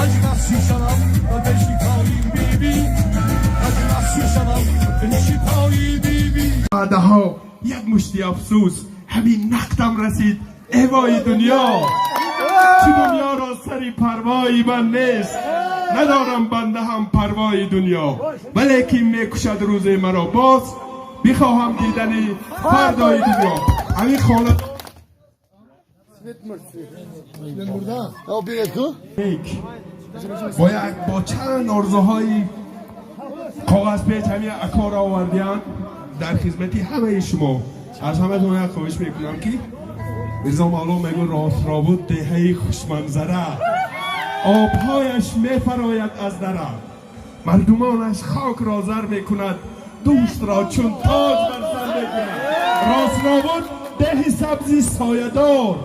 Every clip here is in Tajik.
Каҷ нафсӣ шавам ба пеши пои биби, каҷ нафсӣ шавам ба пеши пои биби. Ваъдаҳо як мушти афсӯс, ҳамин нақдам расид, эвои дунё. Чӣ дунёро сари парвои ман нест, надорам банда ҳам парвои дунё, валекин мекушад рӯзе маро боз, бихоҳам дидани фардои дунё. Ҳамин хона бо як бо чанд орзуҳои коғазпеч ҳамин акоро овардианд дар хизмати ҳамаи шумо. Аз ҳаматон як хоҳиш мекунам, ки Мирзо Мавло мегӯ: Ростробуд деҳаи хушманзара, обҳояш мефарояд аз дара, мардумонаш хокро зар мекунад, дӯстро чун тоҷ бар сар мекунад. Ростробуд деҳи сабзи соядор,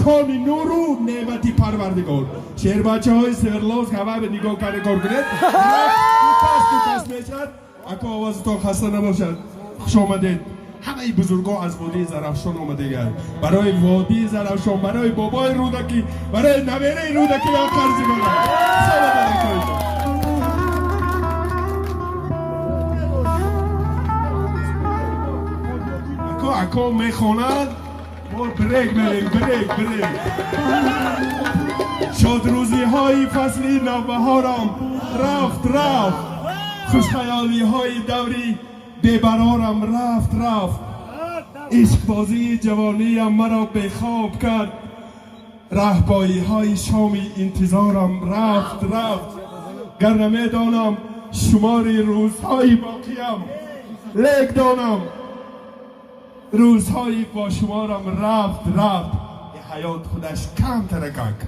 кони нуру неъмати Парвардигор. Шербачаҳои Свердловск ҳама нигоҳ карда кор кунед, дукас дукас мешавад. Ако, овозатон хаста набошад. Хуш омадед. Ҳамаи бузургон аз водии Зарафшон омадаганд. Барои водии Зарафшон, барои бобои Рӯдакӣ, барои набераи Рӯдакӣ як қарзи мана. Салом алайкум. Ако, ако мехонад, мо брек мерем, брек, брек. Шодрӯзиҳои фасли навбаҳорам рафт, рафт, хушхаёлиҳои даври бебарорам рафт, рафт, ишқбозии ҷавониям маро бехоб кард, раҳпоиҳои шоми интизорам рафт, рафт. Гар намедонам шумори рӯзҳои боқиям, лек донам рӯзҳои бошуморам рафт, рафт. Ҳаёт худаш камтаракак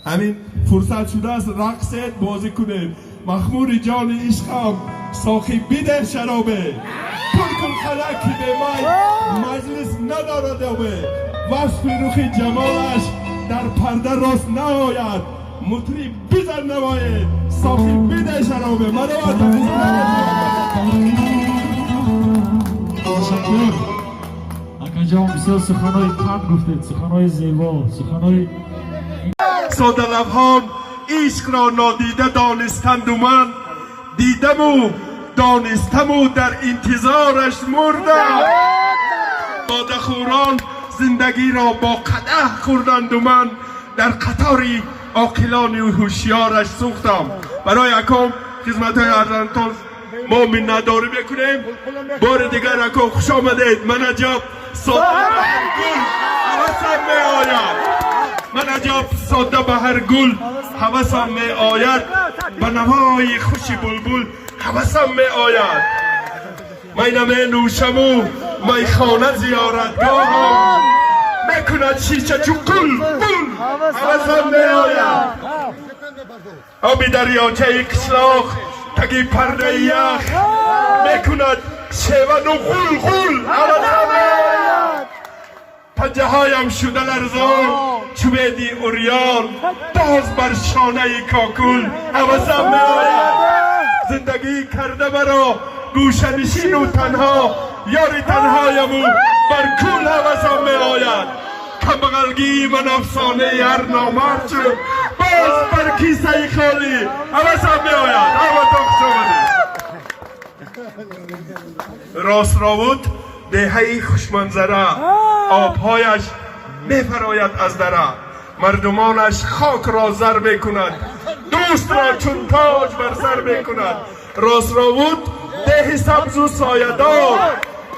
ҳамин фурсат шудааст, рақсед, бозӣ кунед. Махмури ҷони ишқам, соқӣ, бидеҳ шаробе, пур кун қадаҳ, ки бемай маҷлис надорад обе. Васфи рухи ҷамолаш дар парда рост наояд, мутриб, бизан навое, соқӣ, бидеҳ шаробе. Марҳамат. Ташаккур, акаҷон, бисёр суханҳои панд гуфтед, суханҳои зебо, суханҳои Содалавҳон ишқро нодида донистанду ман дидаму донистаму дар интизораш мурдам. Бодахӯрон зиндагиро бо қадаҳ хӯрданду ман дар қатори оқилони ҳушёраш сӯхтам. Барои аком хизматҳои арзандтон мо миннатдорӣ мекунем. Бори дигар, ако, хуш омадед. Ман аҷаб содда ба ҳар гул ҳавасам меояд, ман аҷаб содда ба ҳар гул ҳавасам меояд, ба навои хуши булбул ҳавасам меояд. Май наменӯшаму майхона зиёратгоҳам мекунад шиша чу қул бул ҳавасам меояд. Оби дарёчаи қишлоқ таги пардаи ях мекунад шевану ғулғул ҳавасам меояд. Панҷаҳоям шуда ларзон чу беди урён, боз бар шонаи кокул ҳавасам меояд. Зиндагӣ карда маро гӯшанишину танҳо, ёри танҳояму бар кул ҳавасам меояд. Камбағалгии ман афсонаи ҳар номард шуд, боз бар кисаи холӣ ҳавасам меояд. Ҳаматон хуш омадед. Ростровуд деҳаи хушманзара, обҳояш мефарояд аз дара, мардумонаш хокро зар мекунад, дӯстро чун тоҷ бар сар мекунад. Ростровуд деҳи сабзу соядор,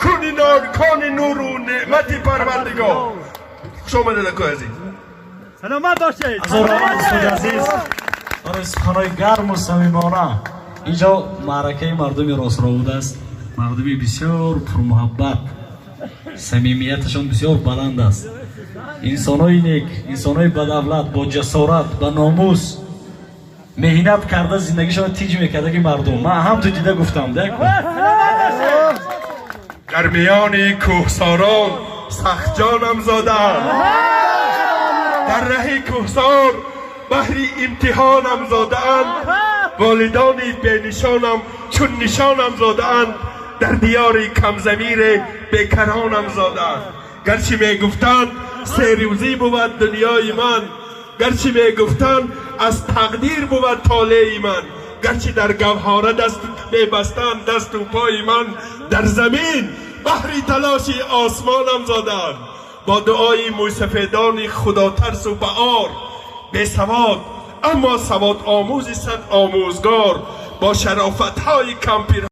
куни кони нуру неъмати Парвардигор. Хуш омадед, акои азиз. Саломат бошед. Ҳазорон устоди азиз барои суханҳои гарму самимона. Инҷо маъракаи мардуми Ростровуд аст, мардуми бисёр пурмуҳаббат, самимияташон бисёр баланд аст, инсонҳои нек, инсонҳои бадавлат, бо ҷасорат, ба номус меҳнат карда зиндагишонро тинҷ мекардаги мардум. Ман ҳамту дида гуфтам да. Дар миёни кӯҳсорон сахтҷонам зодаам, дар раҳи кӯҳсор баҳри имтиҳонам зодаанд, волидони бенишонам чун нишонам зодаанд, дар диёри камзамире бекаронам зодаанд. Гарчи мегуфтанд серӯзӣ бувад дунёи ман, гарчи мегуфтанд Аз тақдир бувад толеи ман, гарчи дар гавҳора даст мебастанд дасту пои ман, дар замин баҳри талоши осмонам зоданд. Бо дуои мӯйсафедони худотарсу баор, бесавод аммо савод омӯзи сад омӯзгор, бо шарофатҳои кампир.